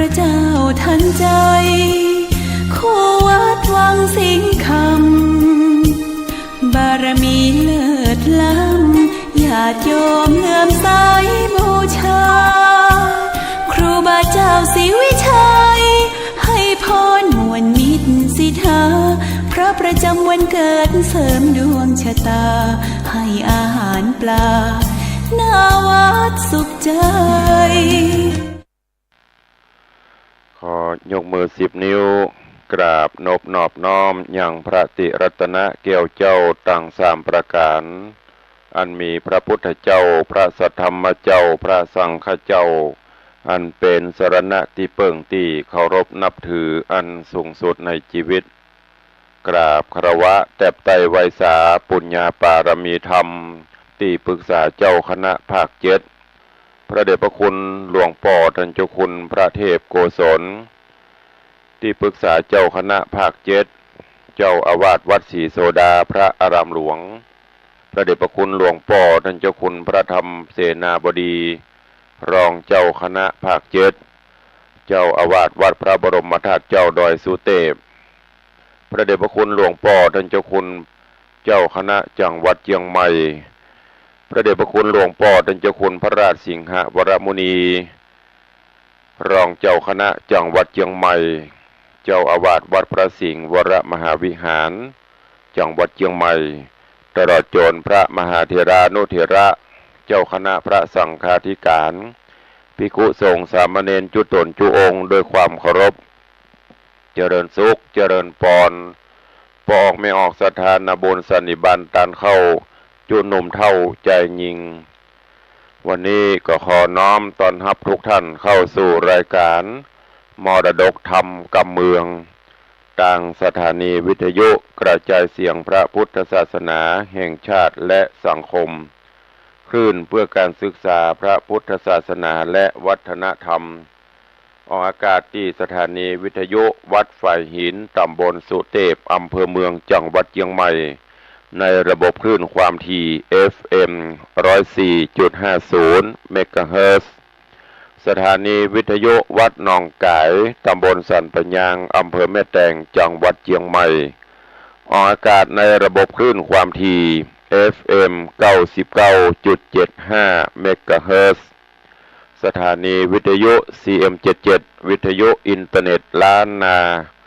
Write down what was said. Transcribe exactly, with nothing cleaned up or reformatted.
พระเจ้าทันใจ คู่วัดวังสิงห์คำ บารมีเลิศล้ำ ญาติโยมเลื่อมใสบูชา ครูบาเจ้าศรีวิชัย ให้พรม่วนมิตรสิทธา พระประจำวันเกิดเสริมดวงชะตา ให้อาหารปลา หน้าวัดสุขใจ ขอยกมือสิบนิ้ว กราบนบนอบน้อมยังพระติรัตนะแก้วเจ้าตังสามประก๋าน อันมีพระพุทธเจ้า พระสัทธรรมเจ้า พระสังฆเจ้า อันเป๋นสรณะตี้เปิ้งตี้เคารพนับถืออันสูงสุดในจีวิต กราบคารวะแตบไต้ไหว้สาปุญญาปารมีธรรม ตี้ปรึกษาเจ้าคณะภาคเจ็ด พระเดชพระคุณหลวงป้อต้านเจ้าคุณพระเทพโกศล ตี้ปรึกษาเจ้าคณะภาคเจ็ด เจ้าอาวาสวัดศรีโสดาพระอารามหลวง พระเดชพระคุณหลวงป้อต้านเจ้าคุณพระธรรมเสนาบดี รองเจ้าคณะภาคเจ็ด เจ้าอาวาสวัดพระบรมธาตุเจ้าดอยสุเตพ พระเดชพระคุณหลวงป้อต้านเจ้าคุณเจ้าคณะจังหวัดเจียงใหม่ พระเดชพระคุณหลวงป้อต้านเจ้าคุณพระราชสิงหวรมุนี รองเจ้าคณะจังหวัดเจียงใหม่ เจ้าอาวาสวัดพระสิงห์วรมหาวิหาร จังหวัดเจียงใหม่ ตลอดจ๋นพระมหาเถรานุเถระ เจ้าคณะพระสังฆาธิการ ภิกขุสงฆ์สามเณรจุ๊ต๋นจุ๊องค์ด้วยความเคารพ เจริญสุข เจริญปอน ป้อออกแม่ออกศรัทธานาบุญสันนิบาตตานเข้า จุ๊หนุ่มเฒ่าจายญิง วันนี้ก็ขอน้อมต้อนฮับทุกท่านเข้าสู่รายก๋านมรดกธรรมกำเมือง ตางสถานีวิทยุกระจายเสียงพระพุทธศาสนาแห่งชาติและสังคม คลื่นเพื่อการศึกษาพระพุทธศาสนาและวัฒนธรรม ออกอากาศตี้สถานีวิทยุวัดฝายหิน ตำบลสุเตพ อำเภอเมือง จังหวัดเจียงใหม่ ในระบบคลื่นความถี่ เอฟเอ็ม ร้อยสี่จุดห้าศูนย์ เมกะเฮิรตซ์ สถานีวิทยุวัดหนองก๋าย ตำบลสันป่ายาง อำเภอแม่แตง จังหวัดเจียงใหม่ ออกอากาศในระบบคลื่นความถี่ เอฟเอ็ม เก้าสิบเก้าจุดเจ็ดห้า เมกะเฮิรตซ์ สถานีวิทยุ ซีเอ็ม เจ็ดเจ็ด วิทยุอินเทอร์เน็ตล้านนา